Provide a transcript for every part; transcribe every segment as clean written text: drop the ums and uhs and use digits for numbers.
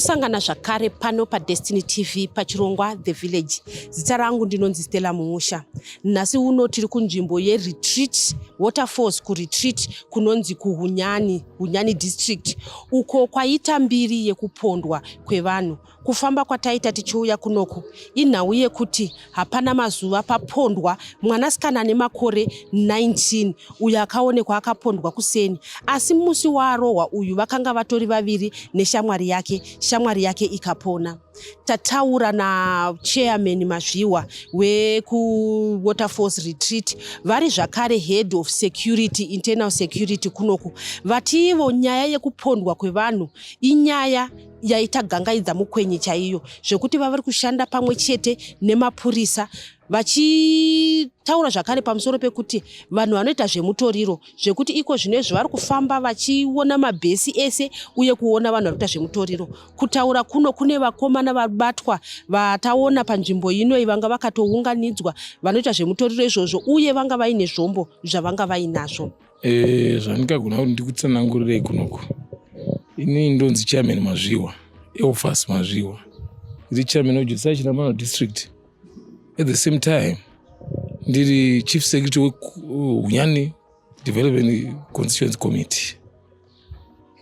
Tosangana zvakare pano paDestiny TV pachirongwa The Village. Zita rangu ndinonzi Stella Mumusha. Nhasi uno tiri kunzvimbo yeRetreat Waterfalls kuRetreat kunonzi kuHunyani, Hunyani District, uko kwaita mbiri yekupondwa kwevanhu. Kufamba kwataita tichiuya kunoku inhau yekuti hapana mazuva papondwa mwanasikana ane makore 19 uyo akaonekwa akapondwa kuseni, asi musi waarohwa uyu vakanga vatori vaviri neshamwari yake, shamwari yake ikapona. Tataura nachairman Mazviwa wekuWaterfalls Retreat, vari zvakare head of security, internal security kunoku, vati ivo nyaya yekupondwa kwevanhu inyaya yaita gangaidza mukwenye chaiyo, zvekuti vavari kushanda pamwe chete nemapurisa, vachitaura zvakare pamusoro pekuti vanhu vanoita zvemutoriro, zvekuti iko zvino izvi vari kufamba vachiona mabhesi ese uye kuona vanhu vari kuita zvemutoriro. Kutaura kuno kune vakomana vabatwa vataona panzvimbo inoi, vanga vakatounganidzwa vanoita zvemutoriro izvozvo, uye vanga vaine zvombo zvavanga vainazvo. Zvandingagona kuti ndikutsanangurirei kunoku, ini ndonzi Chairman Mazviwa, Elfas Mazviwa, ndiri chairman weJosiah Chinamano District. At the same time ndiri chief secretary weHunyani Development Constituency Committee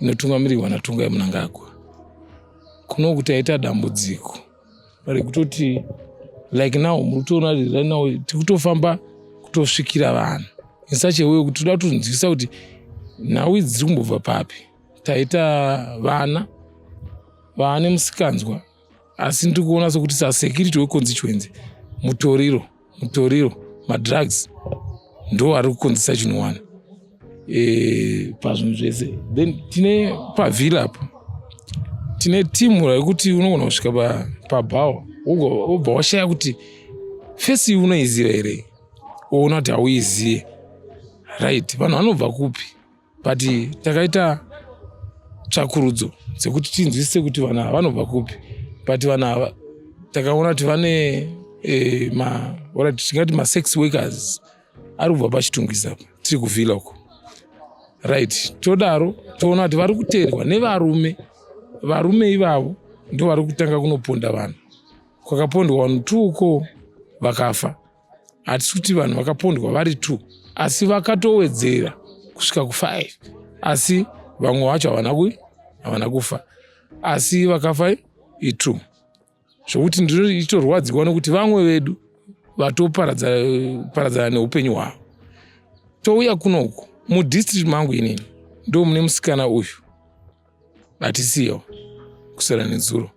inotungamirirwa naTungai Mnangagwa. Kunoku taita dambudziko rekutoti like now muri kutoona right now tiri kutofamba kutosvikira vanhu in such a way kuti toda kutonzwisa kuti nhau idzi dziri kumbobva papi. Taita vana vaane musikanzwa, asi ndiri kuona sekuti sasecurity weconstituency, mutoriro, mutoriro, madrugs ndo ari kukonzesa chinhu one pazvinhu zvese. Then tine pavhila apo tine timu rekuti unogona kusvika pabhawa wobva washaya kuti face iyi unoiziva here, woona kuti hauizive. Right, vanhu vanobva kupi? But takaita tsvakurudzo dzekuti tinzwisise kuti vanhu ava vanobva kupi, but vanhu ava takaona kuti vane tingati masex workers ari kubva paChitungwiza, tiri kuvhila uko. Right, todaro toona kuti vari kuteerwa nevarume. Varume ivavo ndo vari kutanga kunoponda vanhu. Kwakapondwa vanhu two uko vakafa. Hatisi kuti vanhu vakapondwa vari two, asi vakatowedzera kusvika ku5, asi vamwe vacho havana kufa, asi vakafa i2, zvokuti ndinoitorwadziwa nekuti vamwe vedu vatoparadzana neupenyu hwavo. Touya kunoku mudistrict mangu inini, ndo mune musikana uyu atisiyawo kusara nezuro.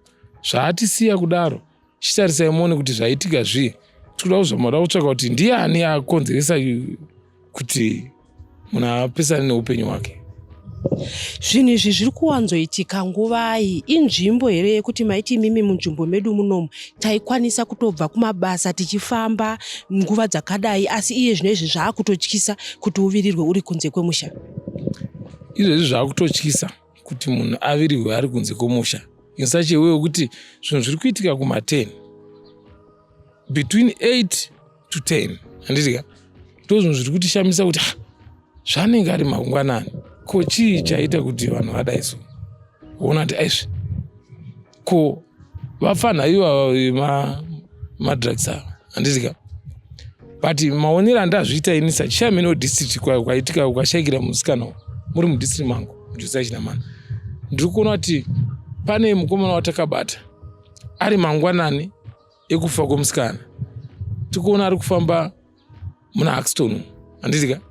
Zvaatisiya kudaro, chitarisai muone kuti zvaitika zvii. Tikuda kuzama kutsvaka kuti ndiani akonzeresa kuti munhu apesane neupenyu hwake. Zvinhu izvi zviri kuwanzoitika nguvai? Inzvimbo here yekuti maiti imimi munzvimbo medu munomu taikwanisa kutobva kumabasa tichifamba nguva dzakadai, asi iye zvino izvi zvaakutotyisa kuti uvirirwe uri kunze kwemusha? Izvezvi zvaakutotyisa kuti munhu avirirwe ari kunze kwemusha in such a way wekuti zvinhu zviri kuitika kuma10, between 8 to 10, handitika? Ndo zvinhu zviri kutishamisa kuti zvanenge ari mangwanani, ko chii chaita kuti vanhu vadai so? Kuona kuti aizvi ko vafana ivava madrugs ava, handitika? But maonero andazviita ini sachairman wedistrict, kwaitika kwashayikira musikana muri mudistrict mangu muJosiah Chinamano, ndiri kuona kuti pane mukomana watakabata ari mangwanani ekufa kwemusikana. Tikuona ari kufamba muna Haxton, handitika?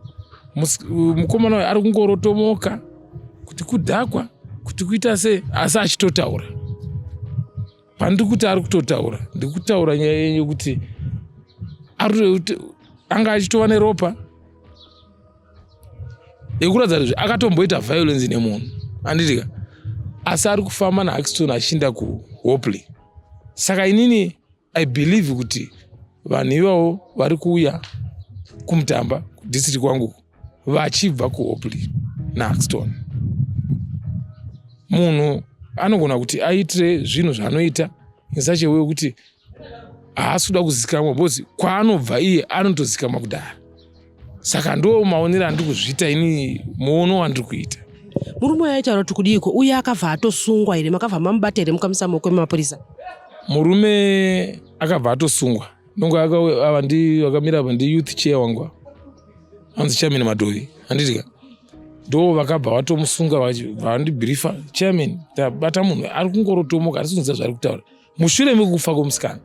Mukomana uyu ari kungorotomoka kuti kudhakwa, kuti kuita sei, asi achitotaura. Pandiri kuti ari kutotaura, ndiri kutaura nyaya yekuti anga achitova neropa yekuratidza kuti akatomboita violence nemunhu, handitika? Asi ari kufamba naHaxton achiinda kuHopley. Saka inini I believe kuti vanhu ivavo vari kuuya kuMutamba, kudistrict kwangu, vachibva kuHopley naHaxton. Munhu anogona kuti aitire zvinhu zvaanoita in such a way kuti haasi kuda kuzikamwa, because kwaanobva iye anotozikamwa kudhara. Saka ndo maonero andiri kuzviita ini, muono wandiri kuita. Murume uyu aitaura kuti kudiiko uye akabva atosungwa here? Makabva mamubata here mukamisa maoko emapurisa? Murume akabva atosungwa. Nonga ava ndi vakamira apa ndi youth chair wangu anzi chairman Madovi, handiti ka? Ndo vakabva vatomusunga vandibhirifa, chairman tabata munhu ari kungorotomoka, hatisi kunzwa zvaari kutaura. Mushure mekufa kwemusikana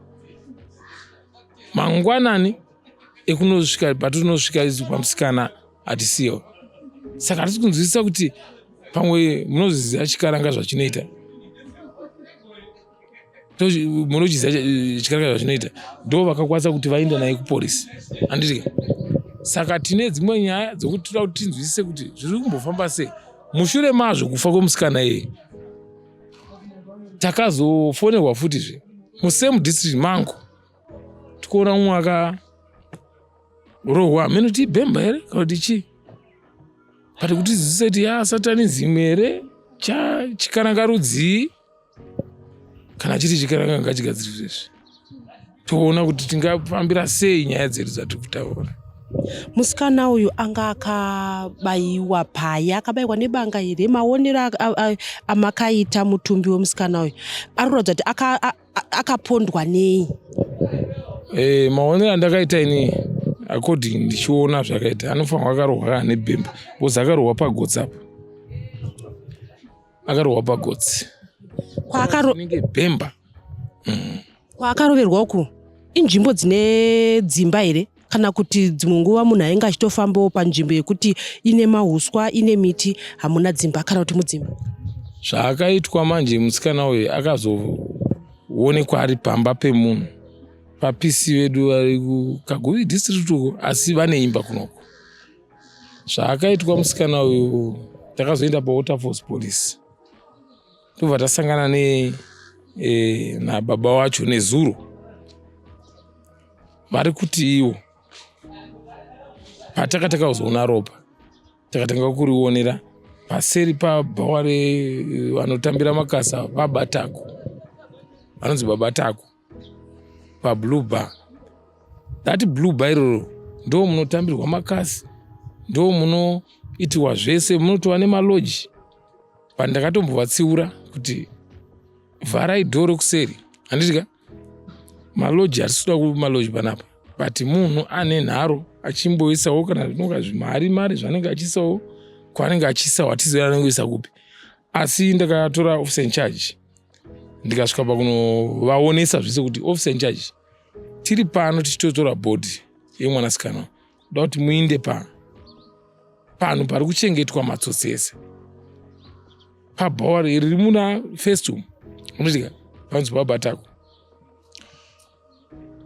mangwanani ekunosvika patinosvika isu pamusikana hatisiyo, saka hatisi kunzwisisa kuti pamwe munozviziva chikaranga zvachinoita, munochiziva chikaranga zvachinoita. Ndo vakakwanisa kuti vaenda naye kupolisi, handiti? Saka tine dzimwe nyaya dzokuti toda kuti tinzwisise kuti zviri kumbofamba sei. Mushure mazvo kufa kwemusikana iyeye, takazofonerwa futizve musame district mangu, tikuona mumwe akarohwa, hameno kuti ibhemba here kana kuti chii, but kuti tizwisise kuti ya satanism here, chikaranga rudzii. Kana chiri chikaranga, ngachigadziriswe izvi, toona kuti tingafambira sei nyaya dzedu dzatiri kutaura. Musikana uyu anga akabayiwa paya, akabayiwa nebanga here? Maonero amakaita mutumbi wemusikana uyu ari kuratidza kuti akapondwa nei? Maonero andakaita ini, according ndichiona zvakaita, anofanirwa akarohwa kana nebhemba, because akarohwa pagotsi apa, akarohwa pagotsi. Inenge bhemba. Kwaakaroverwa uku inzvimbo dzine dzimba here, kana kuti dzimwe nguva munhu ainge achitofambawo panzvimbo yekuti ine mahuswa, ine miti, hamuna dzimba, kana kuti mudzimba? Zvaakaitwa manje, musikana uyu akazoonekwa ari pamba pemunhu, papisi vedu vari kuKaguvi district uko, asi vane imba kunoko. Zvaakaitwa musikana uyu, takazoenda paWaterfalls Police, tobva tasangana nababa wacho nezuro. Vari kuti iwo patakataka ropa takatanga kurionera paseri pabhawa revanotambira makasa, vabatako vanonzi Babatako, paBlue Bar. That Blue Bar iroro ndo munotambirwa makasi, ndo munoitiwa zvese, munotova nemaloji. Pandakatombovatsiura kuti vharai door rekuseri, handiti ka? Maloji hatisi kuda kumaloji panapa, but munhu ane nharo achimboisawo kana zvinonga zvimari mari zvanenge achiisawo kwaanenge achiisawo, hatizivi anenge kupi. Asi ndakatora officer in charge, ndikasvika pakunovaonesa zvese kuti officer in charge, tiri pano tichitotora body yemwanasikana, kuda kuti muinde pa panhu pari kuchengetwa matsotsi ese pabhawa riri muna Festum, unotika panzi pabatako.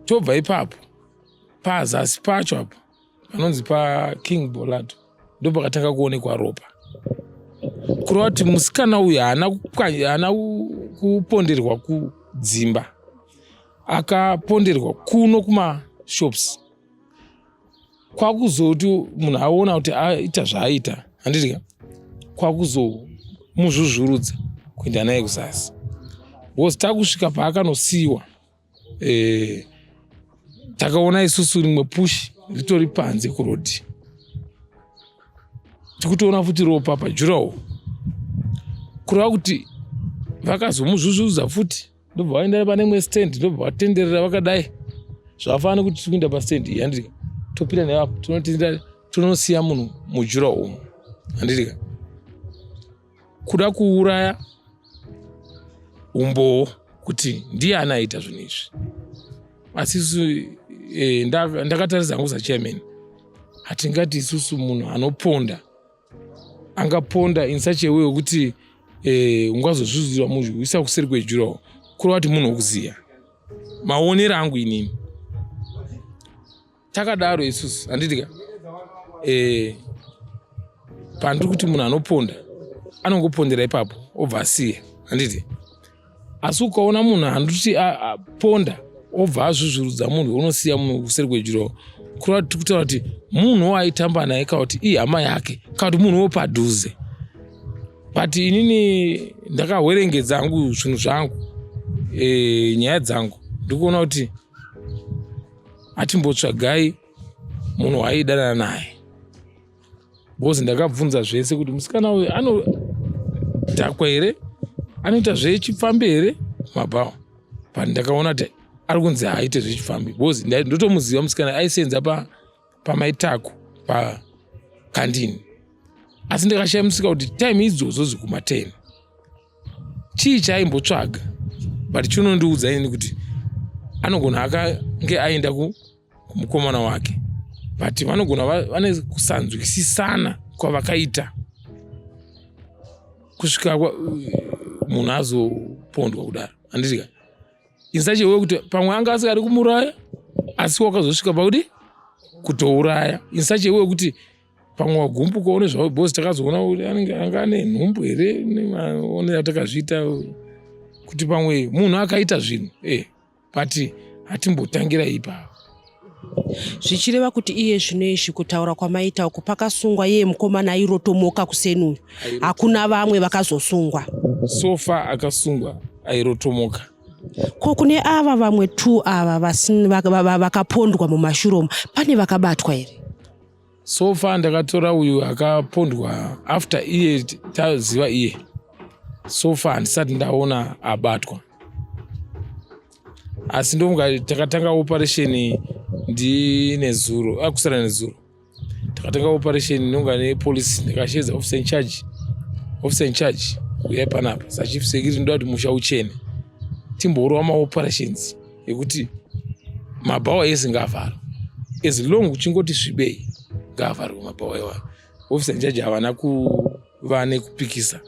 Tobva ipapo, pazasi pacho apo panonzi paKing Bolato, ndo pakatanga kuonekwa ropa, kureva kuti musikana uyu haana kuponderwa kudzimba, akaponderwa kuno kumashops. Kwakuzoti munhu aona kuti aita zvaaita, handiti? Kwakuzomuzvuzvurudza kuenda naye kuzasi, because takusvika paakanosiyiwa, takaona isusu rimwe push ritori panze kurodhi, tikutoona futi ropa padurawall, kureva kuti vakazomuzvuzvurudza futi, ndobva vaenda pane imwe stand, ndobva vatenderera vakadai. Zvakafanana nekuti tiri kuenda pastand iyi, handiti? Topinda nevapo, tinotendera, tonosiya munhu mudurawall umu, handiti? Kuda kuuraya umbowo kuti ndiye aita zvinhu izvi. Asi isusu ndakatarisa hangu sachairman, hatingati isusu munhu anoponda angaponda in such a way wekuti ungazozvuzura munhu kuseri kwedurawall, kureva kuti munhu wokuziya. Maonero angu inini, takadaro isusu, handiti ka? Pandiri kuti munhu anoponda anongopondera ipapo obva asiya, handiti? Asi ukaona munhu handiti aponda obva azvuzvurudza munhu, unosiya munhu kuseri kwedurawall, kureva kuti kutaura kuti munhu waaitamba naye, kana kuti ihama yake, kana kuti munhu wopadhuze. But inini ndakahwerengedza hangu zvinhu zvangu, nyaya dzangu, ndikuona kuti atimbotsvagai munhu waaidanana naye, because ndakabvunza zvese kuti musikana uyu ano Zvedhakwa here, anoita zvechipfambi here kumabhawa? But ndakaona kuti ari kunzi haaite zvechipfambi because ndotomuziva musikana aisenza pamaitako pakandini, asi ndakashamisika kuti time idzodzo dzekuma 10 chii chaimbotsvaga. But chinondiudza ini kuti anogona akange aenda kumukomana wake, but vanogona vane kusanzwisisana kwavakaita kusvika munhu azopondwa kudaro, handitika? In such a way kuti pamwe anga asingadi kumuraya, asi wakazosvika pakuti kutouraya in such a way kuti pamwe wagumbukawo nezvavo, because takazoona kuti anenge anga ane nhumbu here, nemaonero atakazviita kuti pamwe munhu akaita zvinhu, but hatimbotangira ipapo. Zvichireva kuti iye zvino izvi, kutaura kwamaita uku, pakasungwa iye mukomana airotomoka kuseni uyu, hakuna vamwe vakazosungwa? So far akasungwa airotomoka. Ko kune ava vamwe two ava vakapondwa mumashure umu, pane vakabatwa here? So far ndakatora uyu akapondwa after iye taziva iye. So far handisati ndaona abatwa, asi ndofunga takatanga operation ndinezuro, akusara nezuro takatanga operation inonga nepolisi. Ndakashedza officer in charge, "Officer in charge, uyai panapa. Sachief security ndoda kuti musha uchene, timborova maoperations ekuti mabhawa ese ngaavharwe. As long uchingoti svibei, ngaavharwe mabhawa iwayo." Officer in charge havana kuva nekupikisa.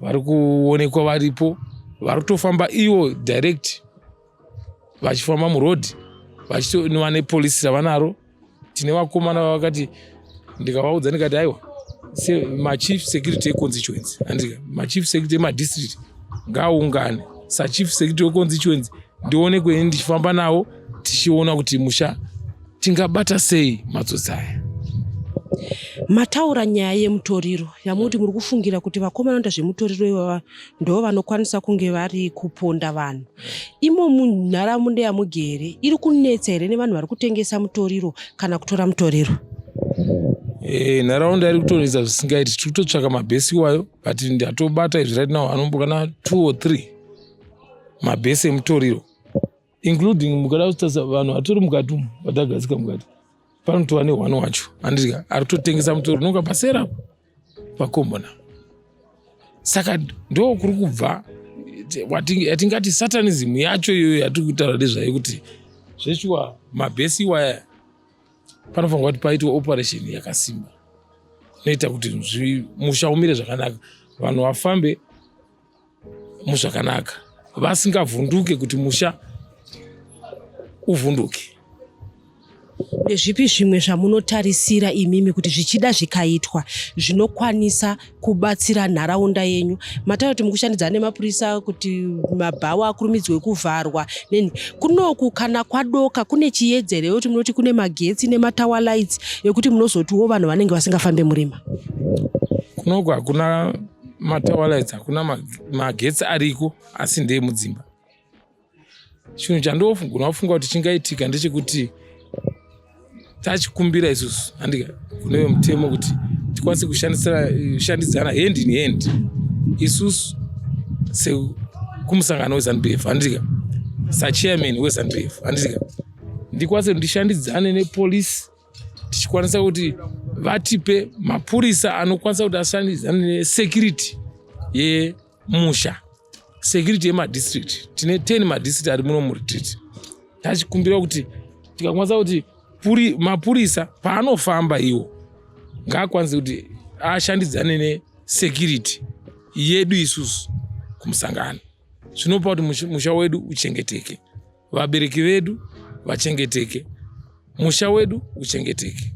Vari kuonekwa varipo, vari kutofamba ivo direct, vachifamba murodhi, vachitonova nepolisi ravanaro. Tine vakomana vavakati ndikavaudza ndikati, "Aiwa, machief security econstituency, handika, machief security emadistrict ngaaungane. Sachief security weconstituency ndionekwe ini ndichifamba navo, tichiona kuti musha tingabata sei matsotsi aya." Mataura nyaya yemutoriro yamuti muri kufungira kuti vakomana vanoita zvemutoriro ivava ndo vanokwanisa kunge vari kuponda vanhu imo munharaunda yamugere. Iri kunetsa here nevanhu vari kutengesa mutoriro kana kutora mutoriro? Nharaunda iri kutonetsa zvisingaiti. Tiri kutotsvaka mabhesi iwayo, but ndatobata izvi right now anombokana two or three mabhesi emutoriro, including mukada kutarisa vanhu vatori mukati umu vatagadzika mukati, panotova neone wacho, handika, ari kutotengesa mutoriro unonga pasera pakombona. Saka ndo kuri kubva yatingati satanism yacho iyoyo yatiri kutaura nezvayo, kuti zveshuwa mabhesi iwaya panofanirwa kuti paitwe operation yakasimba inoita kuti musha umire zvakanaka, vanhu vafambe muzvakanaka vasingavhunduke kuti musha uvhunduke. Ndezvipi zvimwe zvamunotarisira imimi kuti zvichida zvikaitwa zvinokwanisa kubatsira nharaunda yenyu? Mataura kuti mukushandidzana nemapurisa kuti mabhawa akurumidzwe kuvharwa neni. Kunoku kana kwadoka kune chiedza here, kuti munoti kune magetsi nematower lights ekuti munozotiwo vanhu vanenge vasingafambe murima? Kunoku hakuna matower lights, hakuna magetsi. Ariko, asi ndeemudzimba. Chinhu chandogona kufunga kuti chingaitika ndechekuti tachikumbira isusu, handika, kune vemutemo kuti tikwanise kushandidzana hand in hand isusu sekumusangano weZANU PF, handika, sachairman weZANU PF, handika, ndikwanise ndishandidzane nepolisi, tichikwanisa kuti vatipe mapurisa anokwanisa kuti ashandidzane nesecurity yemusha, security yemadistrict. Tine 10 madistrict ari muno muRetreat. Tachikumbira kuti tikakwanisa kuti mapurisa paanofamba iwo ngaakwanise kuti ashandidzane nesecurity yedu isusu kumusangano, zvinopa kuti musha wedu uchengeteke, vabereki vedu vachengeteke, musha wedu uchengeteke.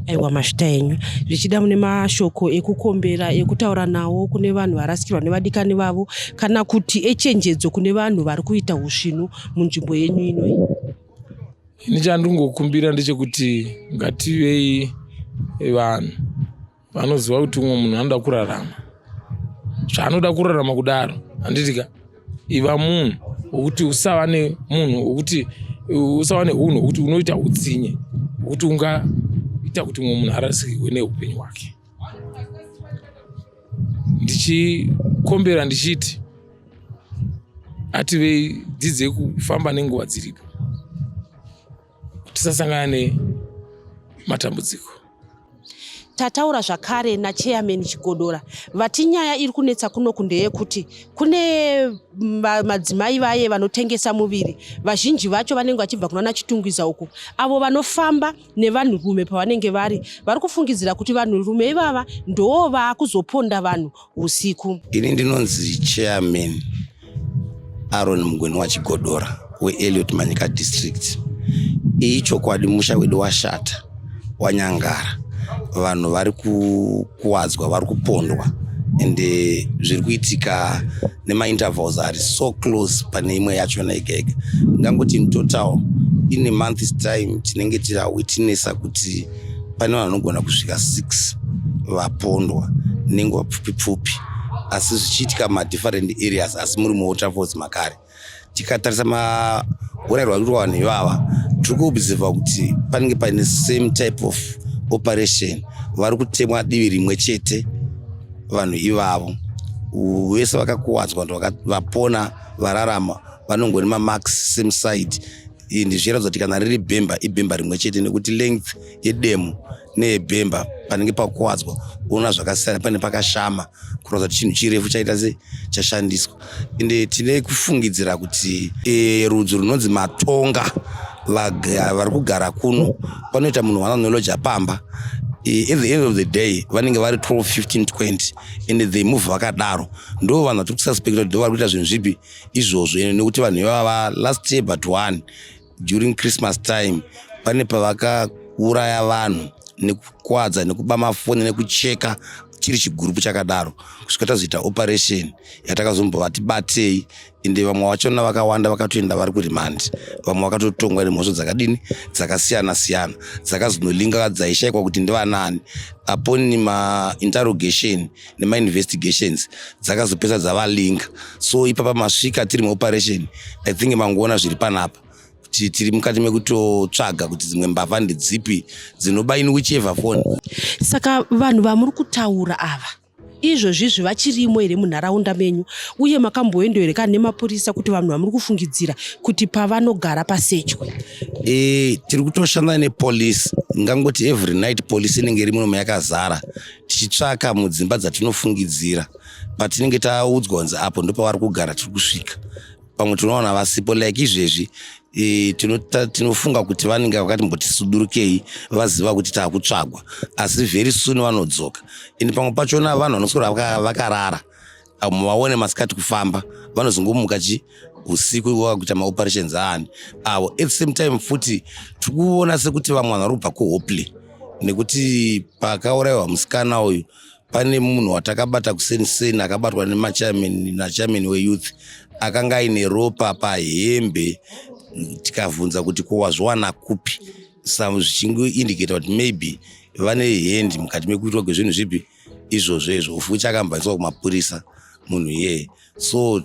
Aiwa, mazvita enyu. Zvichida mune mashoko ekukombera ekutaura nawo kune vanhu varasikirwa nevadikani vavo, kana kuti echenjedzo kune vanhu vari kuita usvinu munzvimbo yenyu inoi? Ini chandingokumbira ndechekuti ngativei vanhu vanoziva kuti umwe munhu anoda kurarama zvaanoda kurarama kudaro, handitika? Iva munhu wokuti usava nemunhu wokuti usava neunhu hwokuti unoita utsinye hwokuti ungaita kuti mumwe munhu arasikirwe neupenyu hwake. Ndichikombera ndichiti ativei dzidzei kufamba nenguva dziripo, tisasangana nematambudziko. Tataura zvakare nachairman Chigodora, vati nyaya iri kunetsa kunoku ndeyekuti kune madzimai vaye vanotengesa muviri. Vazhinji vacho vanenge vachibva kunana Chitungwiza uku, avo vanofamba nevanhurume pavanenge vari kufungidzira kuti vanhurume ivava ndo vaakuzoponda vanhu usiku. Ini ndinonzi Chairman Aaron Mugweni waChigodora weElliot Manyika District. Iyi chokwadi, musha wedu washata, wanyangara. Vanhu vari kukuwadzwa, vari kupondwa, ende zviri kuitika nemaintervals ari so close pane imwe yachona ega ega. Ndingangoti in total, in a month's time, tinenge tirawitnessa kuti pane vanhu vanogona kusvika 6 vapondwa nenguva pfupi pfupi, asi zvichiitika madifferent areas, asi muri muWaterfalls makare. Tikatarisa maurayirwo ari kuitwa vanhu ivava, tiri kuobserva kuti panenge paine same type of operation. Vari kutemwa divi rimwe chete vanhu ivavo vese. Vakakuwadzwa, vanhu vapona, vararama, vanongori mamarks same side. Ndizvichiratidza kuti kana riri bhemba, ibhemba rimwe chete, nekuti length yedemo neyebhemba panenge pakuwadzwa unoona zvakasiyana, pane pakashama, kuratidza kuti chinhu chirefu chaita se chashandiswa. Ende tine kufungidzira kuti rudzi runonzi Matonga vari kugara kuno, panoita munhu wananoloja pamba. At the end of the day vanenge vari 12, 15, 20 and they move vakadaro. Ndo vanhu vatiri kususpecta kuti ndo vari kuita zvinhu zvipi izvozvo, nekuti vanhu ivava last year but one, during Christmas time, pane pavakauraya vanhu nekukwadza, nekuba mafoni, nekucheka, chiri chigurupu chakadaro, kusvika tazoita operation yatakazombovati batei. Ende vamwe vachona vakawanda vakatoenda, vari kuremand, vamwe vakatotongwa nemhosva dzakadini, dzakasiyana siyana, dzakazonolinga dzaishayikwa kuti ndivanani. Upon mainterrogation nemainvestigations dzakazopesa dzavalinga. So ipapa masvika tiri muoperation. I think mangoona zviri panapa kuti tiri mukati mekutotsvaga kuti dzimwe mbavha ndedzipi dzinoba in whichever phone. Saka vanhu vamuri kutaura ava izvozvizvi vachirimo here munharaunda menyu? Uye makamboendawo here kana nemapurisa kuti vanhu vamuri kufungidzira kuti pavanogara pasechwe? Tiri kutoshanda nepolisi. Ngangoti every night polisi inenge iri munomu yakazara, tichitsvaka mudzimba dzatinofungidzira. Patinenge taudzwa kunzi apo ndopavari kugara, tiri kusvika, pamwe tinoona vasipo. Like izvezvi tinofunga kuti vanenge vakati mbotisudurukei, vaziva kuti taakutsvagwa, asi very soon vanodzoka. Ende pamwe pachona vanhu vanoswera vakarara, vaone masikati kufamba, vanozongomuka chi usiku vakuita maoperations aani avo. At the same time futi tiri kuona sekuti vamwe vanhu vari kubva kuHopley, nekuti pakaurayiwa musikana uyu pane munhu watakabata kuseniseni, akabatwa nemachairman nachairman weyouth, akanga aine ropa pahembe. Tikabvunza kuti ko wazviwana kupi, zvichingoindicata kuti maybe vane hand mukati mekuitwa kwezvinhu zvipi izvozvo izvo, futi akambanyiswa kumapurisa munhu iyeye. So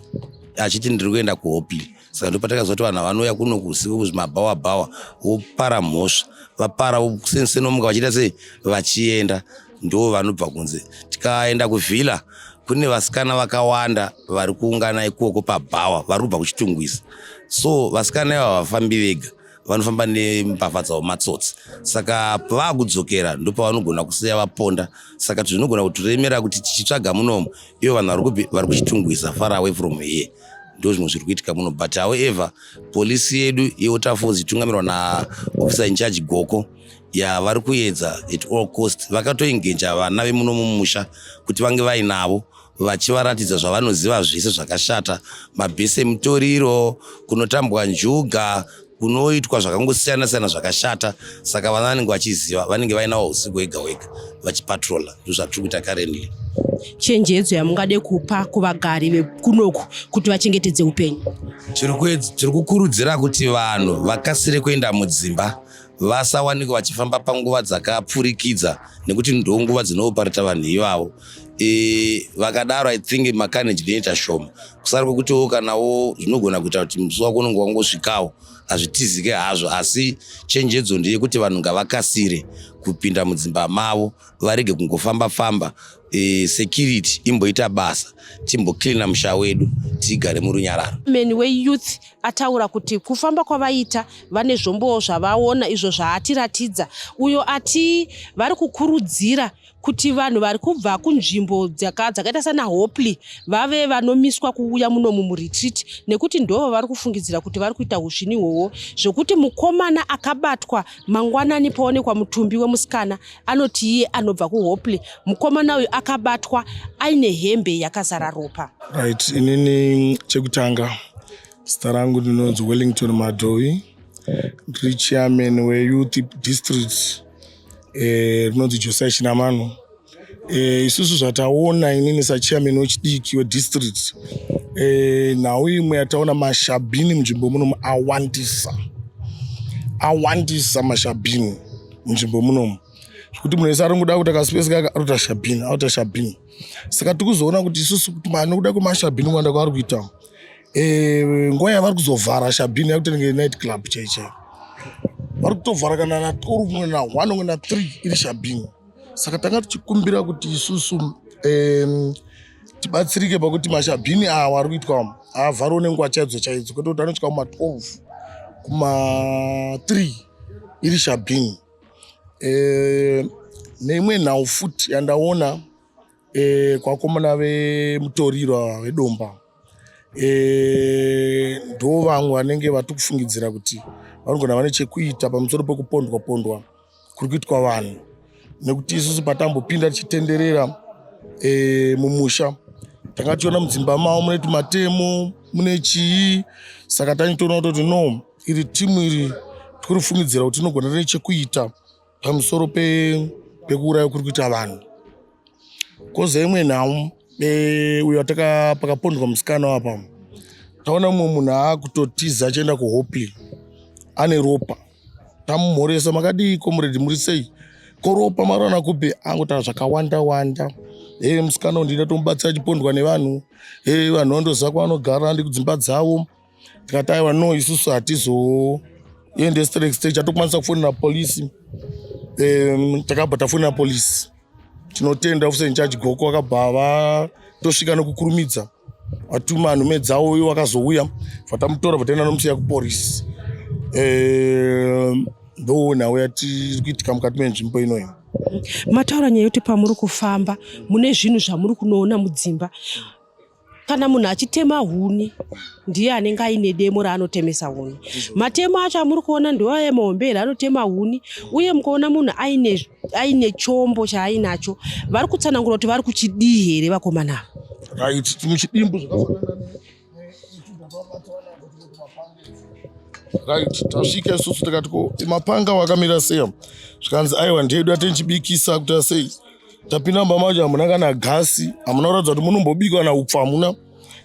achiti ndiri kuenda kuHopley. Saka ndopatakaziva kuti vanhu vanouya kuno kusiku kuzvimabhawa bhawa, vopara mhosva, vapara senisenomuka vachiita sei, vachienda. Ndo vanobva kunze. Tikaenda kuvhila, kune vasikana vakawanda vari kuungana ikoko pabhawa, vari kubva kuChitungwiza. So vasikana ivava vafambi vega, vanofamba nembavha dzavo, matsotsi. Saka pavakudzokera ndopavanogona kusiya vaponda. Saka zvinogona kutiremera kuti tichitsvaga munomu, ivo vanhu vari kupi? Vari kuChitungwiza, far away from here. Ndo zvimwe zviri kuitika muno. But however, polisi yedu yeWaterfalls itungamirwa naofficer in charge Goko ya, vari kuedza at all cost. Vakatoengeja vana vemuno mumusha kuti vange vainavo, vachivaratidza zvavanoziva zvese zvakashata, mabhesi emutoriro, kunotambwa njuga, kunoitwa zvakangosiyana siyana zvakashata. Saka vana vanenge vachiziva, vanenge vainawo usiku hwega hwega vachipatrola. Ndozvatiri kuita currently. Chenjedzo yamungade kupa kuvagari vekunoku kuti vachengetedze upenyu? Tiri kukurudzira kuti vanhu vakasire kuenda mudzimba, vasawanikwa vachifamba panguva dzakapfurikidza, nekuti ndo nguva dzinooparata vanhu ivavo. Vakadaro I think macarnage inoita shoma, kusara kwekutiwo kanawo zvinogona kuita kuti musi wako unonge wangosvikawo, hazvitizike hazvo. Asi chenjedzo ndeyekuti vanhu ngavakasire kupinda mudzimba mavo, varege kungofamba famba. Security imboita basa, timbocleana musha wedu, tigare murunyararo. Meni weyouth ataura kuti kufamba kwavaita vane zvombowo zvavaona izvo zvaatiratidza uyo ati vari kukurudzira kuti vanhu vari kubva kunzvimbo dzakaita sana Hopley vave vanomiswa kuuya munomu muRetreat, nekuti ndo vari kufungidzira kuti vari kuita usvini ihwohwo, zvokuti mukomana akabatwa mangwanani paonekwa mutumbi wemusikana anoti iye anobva kuHopley. Mukomana uyu akabatwa aine hembe yakazara ropa. Right, inini chekutanga, zita rangu ndinonzi Wellington Madhovi, ndiri chairman weyouth district rinonzi Josiah Chinamano. Isusu zvataona, inini sachairman wechidiki wedistrict, nhau imwe yataona, mashabhini munzvimbo munomu awandisa, awandisa mashabhini munzvimbo munomu, zvekuti munhu wese ari kuda kuti akaspace kaka arikuita shabhini, arikuita shabhini. Saka tikuzoona kuti isusu kuti nokuda kwemashabhini kuwanda kwaari kuita, nguva yavari kuzovhara shabhini yakutenenge night club chai chai. Vari kutovhara kana na12, na1, umwe na3 iri shabhini. Saka tanga tichikumbira kuti isusu tibatsirike pakuti mashabhini awa ari kuitwa haavhariwo nenguva chaidzo chaidzo, kwete kuti anosvika kuma12, kuma3 iri shabhini. Neimwe nhau futi yandaona, kwakomana vemutoriro ava vedomba, ndo vamwe vanenge vari kufungidzira kuti vanogona vane chekuita pamusoro pekupondwa pondwa kuri kuitwa vanhu, nekuti isusu patambopinda tichitenderera mumusha, tanga tichiona mudzimba mavo mune tumatemo, mune chii. Saka tanyitoona kutoti no, iri timu iri tikurifungidzira kuti inogona rine chekuita pamusoro pekuuraya kuri kuita vanhu. Koza imwe nhau, uyo ataka pakapondwa musikana wapa, taona mumwe munhu aakutotiza achienda kuHopley ane ropa. Tamumhoresa, "Makadii comrade, muri sei? Koropa mariwana kupi?" Angotaura zvakawanda wanda. "E, musikana uyu ndinoda tomubatsira, achipondwa nevanhu. E, vanhu vandoziva kwavanogara, ndi kudzimba dzavo." Tikati, "Aiwa, no, isusu hatizoende straight stage, hatokwanisa kufonera polisi." Takabva tafonera polisi. Tinotenda officer in charge Goko, vakabva vatosvika nekukurumidza, vatuma nhume dzavo, ivo vakazouya, vatamutora, vataenda nomusiya kupolisi. Ndo nhau yatiri kuitika mukati menzvimbo inoyi. Mataura nyaya yekuti pamuri kufamba mune zvinhu zvamuri kunoona mudzimba. Kana munhu achitema huni, ndiye anenge aine demo raanotemesa huni. Matemo acho amuri kuona ndiwo mahombe here anotema huni? Uye mukaona munhu aine chombo chaainacho, vari kutsanangura kuti vari kuchidii here vakomana ava? Right, muchidimbu zvakafanana. Right, tasvika isusu tikati, "Ko mapanga wakamira sei?" Zvikanzi, "Aiwa, ndedu atenchibikisa kuita sei." Tapinda mumba macho, hamuna kana gasi, hamuna kuratidza kuti munombobikwa na upfu, hamuna.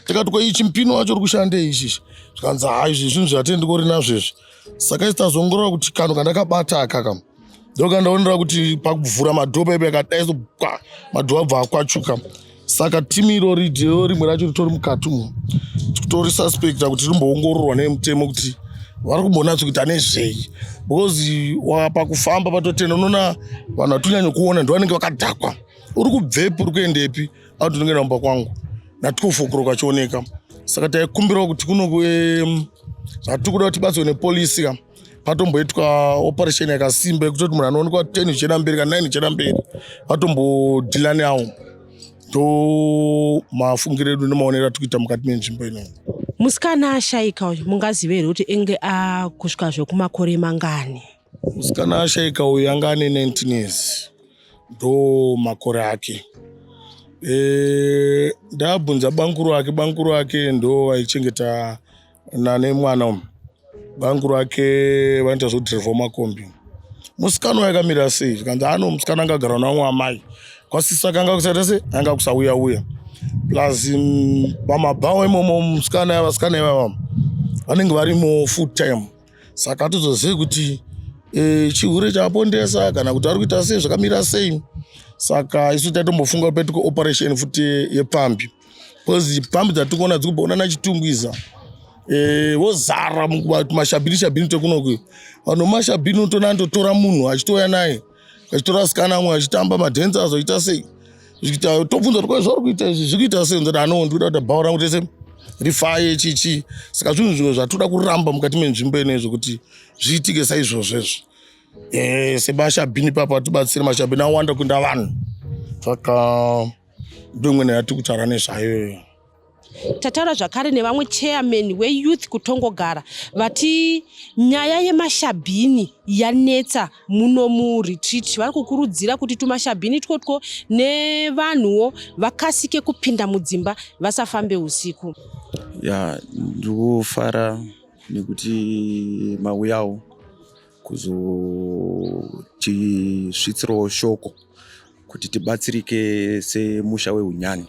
Tikati, "Ko ichi mupini wacho uri kushandei ishishi?" Zvikanzi, "Ha, izvi zvinhu zvatendikori nazvo izvi." Saka isi tazoongorora kuti kanhu kandakabata akaka ndokandaonera kuti pakuvhura madhoo paipa yakadai so kwa madhoo abva akwachuka. Saka timu irori dheo rimwe racho ritori mukati umu, tori suspecta kuti rimboongororwa nemutemo kuti vari kumbonatso kuita nezvei, because pakufamba patotenda unoona vanhu vatinyanya kuona ndo vanenge vakadhakwa. "Uri kubvepi? Uri kuendepi?" "Auti ndinoenda kumba kwangu," na12 o'clock achioneka. Saka taikumbirawo kuti kuno zvatiri kuda kuti tibatsirwe nepolisi ka, patomboitwa operation yakasimba yekutoti munhu anoonekwa 10 ichienda mberi kana 9 ichienda mberi, vatombodhila nawo. Ndo mafungiro edu nemaonero atiri kuita mukati menzvimbo inoyi. Musikana ashayika uyu, mungazive here kuti enge akusvika zvekumakore mangani? Musikana ashayika uyu anga ane 19 years, ndo makore ake. Ndabvunza bankuru ake, bankuru ake ndo vaichengeta nane mwana umu. Bankuru ake vanoita zvekudhirivha makombi. "Musikana uyu akamira sei?" Zvikanzi, "Ano musikana angagara navamwe amai kwasisa kanga kusaita sei, anga kusauya uya plus pamabhawa imomo. Musikana, vasikana ivava vanenge varimo full time." Saka hatizozivi kuti chihure chapondesa kana kuti ari kuita sei, zvakamira sei. Saka isu taitombofunga petuko operation futi yepfambi, because pfambi dzatikuona dzikubva naChitungwiza, vozara tumashabhini shabhini tekunoku. Vanhu vemashabhini unotoona andotora munhu achitouya naye, achitora asikana amwe achitamba madhenzi azoita sei. Zvichiita tobvunza kuti zvauri kuita izvi zvikuita sei? Ndoti ano ndikuda kuti bhawa rangu tese rifaye chichi. Saka zvinhu zvimwe zvatoda kuramba mukati menzvimbo ino izvo kuti zviitike saizvozvo izvo. Semashabhini ipapo atibatsire, mashabhini awanda kuenda vanhu, saka ndoimwe yatiri kutaura nezvayo. Tataura zvakare nevamwe chairman weyouth kuTongogara, vati nyaya yemashabhini yanetsa muno muRetreat. Vari kukurudzira kuti tumashabhini twotwo nevanhuwo vakasike kupinda mudzimba, vasafambe usiku. Ya, ndikufara nekuti mauyawo kuzotisvitsirawo shoko kuti tibatsirike semusha weUnyani.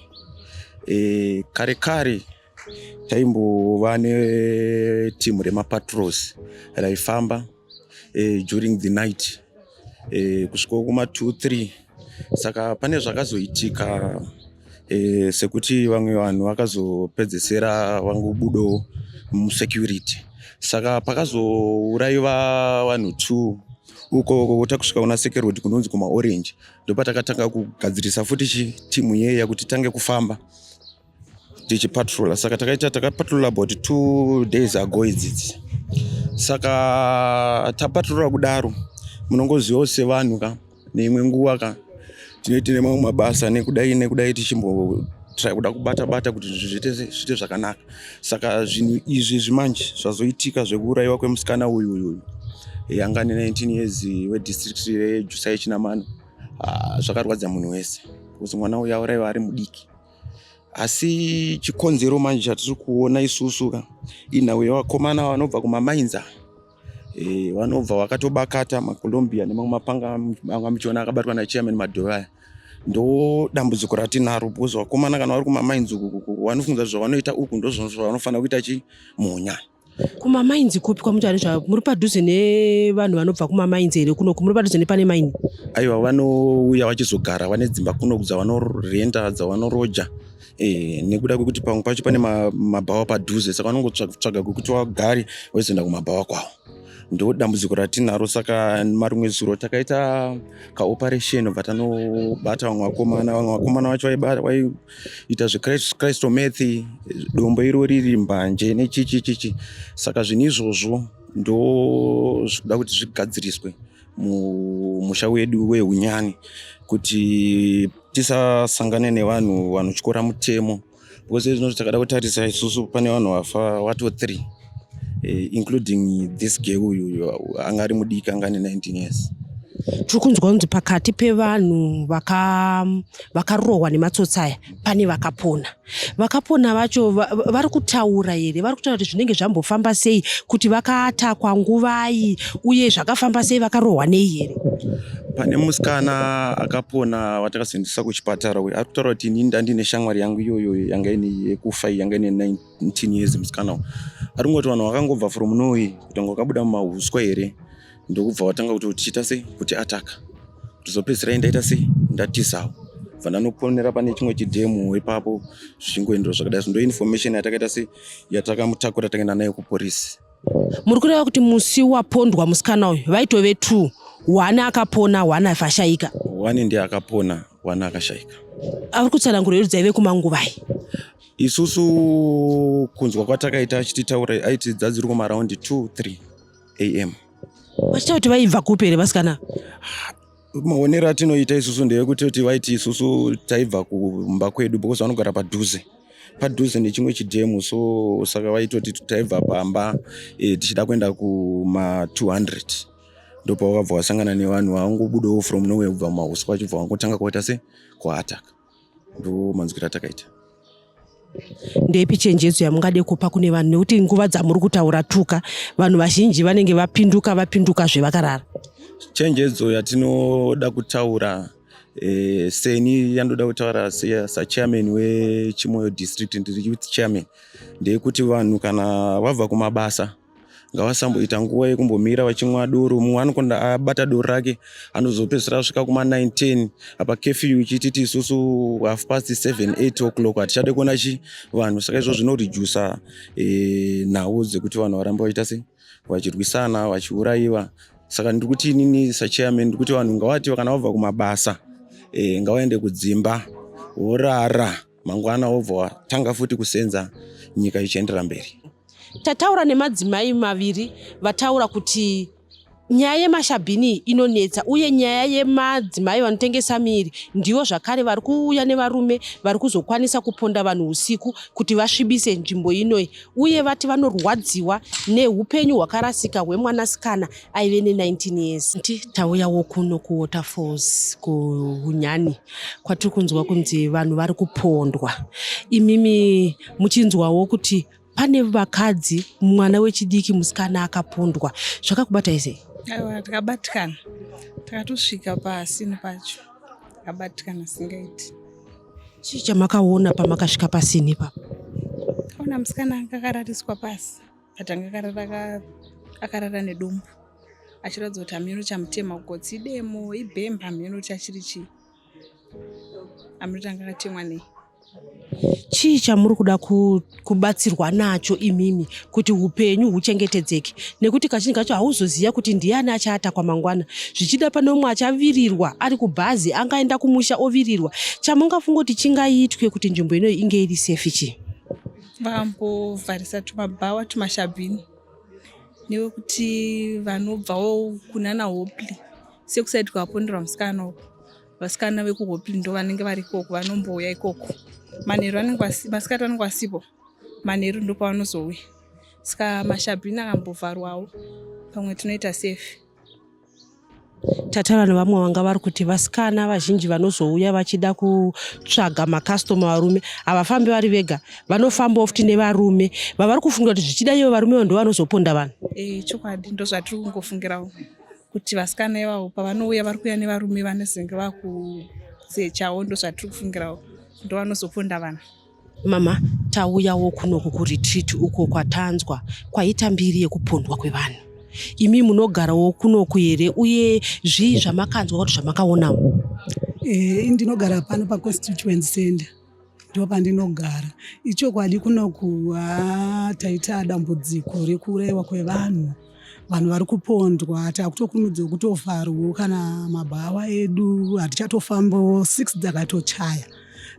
Kare kare taimbova netimu remapatrols raifamba during the night kusvikawo kuma 2 3. Saka pane zvakazoitika sekuti vamwe vanhu vakazopedzesera vangobudawo musecurity. Saka pakazourayiwa vanhu 2 uko takusvika kuna Seke Road, kunonzi kumaOrange, ndopatakatanga kugadzirisa futi chitimu yeya kuti tange kufamba tichipatrola. Saka takaita takapatrola about 2 days ago idzidzi. Saka tapatrola kudaro, munongozivawo sevanhu ka, neimwe nguva ka tinoite nemamwe mabasa nekudai nekudai, tichimbotry kuda kubata bata kuti zvinhu zviite zvakanaka. Saka zvinhu izvi zvimanje zvazoitika zvekuurayiwa kwemusikana uyu uyu anga ane 19 years, wedistrict reJosiah Chinamano, zvakarwadza munhu wese because mwana uyu aurayiwa ari mudiki. Asi chikonzero manje chatiri kuona isusu ka inhau yevakomana vanobva kumamines. Vanobva vakatobakata maColombia nemamwe mapanga anga muchiona akabatwa nachairman Madhova aya. Ndo dambudziko ratinaro, because vakomana kana vari kumamines uku vanofunga zvavanoita uku ndo zvavanofanira kuita chi muUnyani. Kumamainzi kupi kwamuti zva muri padhuze nevanhu vanobva kumamainzi here? Kunoku muri padhuze nepane maini? Aiwa, vanouya vachizogara, vane dzimba kunoku dzavanorenda, dzavanoroja, nekuda kwekuti pamwe pacho pane mabhawa padhuze, saka vanongotsvaga kwekuti vagare vozoenda kumabhawa kwavo. Ndo dambudziko ratinaro. Saka marimwe zuro takaita kaoperation, bva tanobata vamwe vakomana. Vamwe vakomana vacho vaiita zvecrystal meth, dombo iro riri mbanje nechichi chichi. Saka zvinhu izvozvo ndo zvikuda kuti zvigadziriswe mumusha wedu weUnyani, kuti tisasangane nevanhu vanotyora mutemo, because izvino takada kutarisa isusu pane vanhu vafa vato 3, including this girl uyu anga ari mudiki, anga ane 19 years. Tiri kunzwa kunzi pakati pevanhu vakarohwa nematsotsi aya pane vakapona. Vakapona vacho vari kutaura here? Vari kutaura kuti zvinenge zvambofamba sei, kuti vakatakwa nguvai, uye zvakafamba sei, vakarohwa nei here? Pane musikana akapona watakazoendesa kuchipatara. Uyu ari kutaura kuti inini ndandine shamwari yangu iyoyo yanga ine yekufa iyi, yanga ine 19 years. Musikana uyu ari kungoti vanhu vakangobva from nowhere, kuti vanga vakabuda mumahuswa here, ndokubva watanga kuti tichiita sei kuti ataka, kutozopedzisira ndaita sei, ndatizawo, bva ndanoponera pane chimwe chidhemu ipapo, zvichingoendera zvakadai. Ndo information yatakaita sei, yatakamutakura, takaenda nayo kuporisi. Muri kureva kuti musi wapondwa musikana uyu vaitove two, one akapona, one afashayika? One ndiye akapona, one akashayika. Ari kutsanangura here dzaive kumanguvai? Isusu kunzwa kwatakaita achititaura, aiti dzadziri kumaraundi 2 3 am. Vachitaura kuti vaibva kupi here vasikana? Maonero atinoita isusu ndeyekuti kuti vaiti isusu taibva kumba kwedu, because vanogara padhuze padhuze nechimwe chidhemu. So saka vaitoti taibva pamba tichida kuenda kuma 200, ndopavakabva vasangana nevanhu vangobudawo from nowhere kubva mumahuswa, vachibva vangotanga kuita se kuataka. Ndo manzwiro atakaita. Ndeipi chenjedzo yamungade kupa kune vanhu, nekuti nguva dzamuri kutaura tuka vanhu vazhinji vanenge vapinduka vapinduka zvevakarara? Chenjedzo yatinoda kutaura, seni yandoda kutaura sachairman weChimoyo District, ndiri youth chairman, ndeyekuti vanhu kana vabva kumabasa ngavasamboita nguva yekumbomira vachimwa doro. Mumwe anokonda abata doro rake, anozopedzisira asvika kuma 9 10, apa curfew ichititi isusu half past 7 8 o'clock hatichade kuona chi vanhu. Saka izvo zvinoredusa nhau dzekuti vanhu varambe vachiita sei, vachirwisana, vachiurayiwa. Saka ndiri kuti inini sachairman ndiri kuti vanhu ngavati kana vabva kumabasa ngavaende kudzimba. Worara, mangwana wobva watanga futi kusenza, nyika ichiendera mberi. Tataura nemadzimai maviri vataura kuti nyaya yemashabhini inonetsa, uye nyaya yemadzimai vanotengesa miri ndivo zvakare vari kuuya nevarume vari kuzokwanisa kuponda vanhu usiku kuti vasvibise nzvimbo inoyi. Uye vati vanorwadziwa neupenyu hwakarasika hwemwanasikana aive ne19 years. Nti tauyawo kuno kuWaterfalls kuHunyani kwatiri kunzwa kunzi vanhu vari kupondwa. Imimi muchinzwawo kuti pane vakadzi, mwana wechidiki musikana akapondwa, zvakakubatai sei? Aiwa, takabatikana. Takatosvika pasini pacho, takabatikana singaiti. Chii chamakaona pamakasvika pasini ipapo? Kaona musikana anga akarariswa pasi, but anga akarara akarara nedumbu, achiratidza kuti hameno chamutema kugotsi, idemo, ibhemba, hameno kuti achiri chii, hameno kuti anga akatemwa nei. Chii chamuri kuda kubatsirwa nacho imimi kuti upenyu huchengetedzeke? Nekuti kazhinji kacho hauzoziva kuti ndiani achaatakwa mangwana. Zvichida pane umwe achavirirwa ari kubhazi, angaenda kumusha ovirirwa. Chamungafunga kuti chingaitwe kuti nzvimbo inoyi inge iri safe chii? Vakambovharisa tumabhawa, tumashabhini, newekuti vanobvawo kunana Hopley, sekusaidi kwaponderwa musikana uko, vasikana vekuHopley ndo vanenge vari ikoko, vanombouya ikoko manheru. Vanenge masikati vanenge vasipo, manheru ndo pavanozouya. Saka mashabhini akambovharwawo, pamwe tinoita safe. Tataura nevamwe vanga vari kuti vasikana vazhinji vanozouya vachida kutsvaga makastoma varume havafambi vari vega, vanofambawo futi nevarume vavari kufungira kuti zvichida ivo varume ndo vanozoponda vanhu. E, chokwadi, ndo zvatiri kungofungirawo kuti vasikana ivavo pavanouya vari kuuya nevarume vanozenge vakusechawo. Ndo zvatiri kufungirawo, ndo vanozoponda vanhu. Mama, tauyawo kunoku kuRetreat uko kwatanzwa kwaita mbiri yekupondwa kwevanhu. Imi munogarawo kunoku here, uye zvii zvamakanzwa kuti zvamakaonawo? E, ndinogara pano paConstituency Center, ndo pandinogara. Ichokwadi, kunoku taita dambudziko rekuurayiwa kwevanhu. Vanhu vari kupondwa. Takutokurumidzwa kutovharwo kana mabhawa edu, hatichatofambawo. 6 dzakatochaya,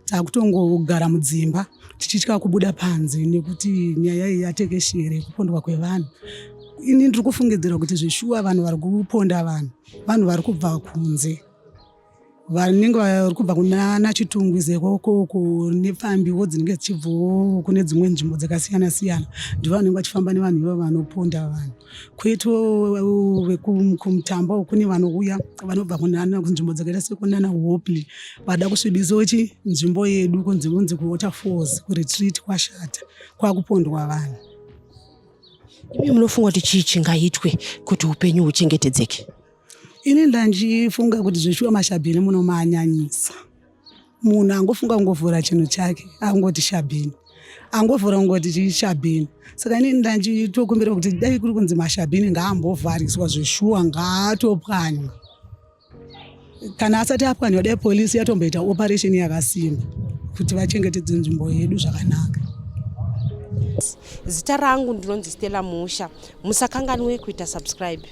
takutongogara mudzimba tichitya kubuda panze nekuti nyaya iyi yatekeshere yekupondwa kwevanhu. Ini ndiri kufungidzira kuti zveshuwa vanhu vari kuponda vanhu, vanhu vari kubva kunze, vanenge vari kubva kunana Chitungwiza ikokoko, nepfambiwo dzinenge dzichibvawo kune dzimwe nzvimbo dzakasiyana siyana. Ndivo vanenge vachifamba nevanhu ivavo vanoponda vanhu. Kwoitawo vekumutambo, kune vanouya vanobva kunana kunzvimbo dzakaita sekunana Hopley, vada kusvibisawo chi nzvimbo yedu, kunzi kunzi kuWaterfalls kuRetreat kwashata, kwakupondwa vanhu. Imi munofunga kuti chii chingaitwe kuti upenyu huchengetedzeke? Ini ndandichifunga kuti zveshuwa mashabhini munomanyanyisa. Munhu angofunga kungovhura chinhu chake angoti shabhini, angovhura kungoti chishabhini. Saka inini ndanchitokumbira kuti dai kuri kunzi mashabhini ngaambovhariswa zveshuwa, ngaatopwanywa. Kana asati apwanywa, dai polisi yatomboita operation yakasimba kuti vachengetedze nzvimbo yedu zvakanaka. Zita rangu ndinonzi Stella Musha. Musakanganwe kuita subscribe.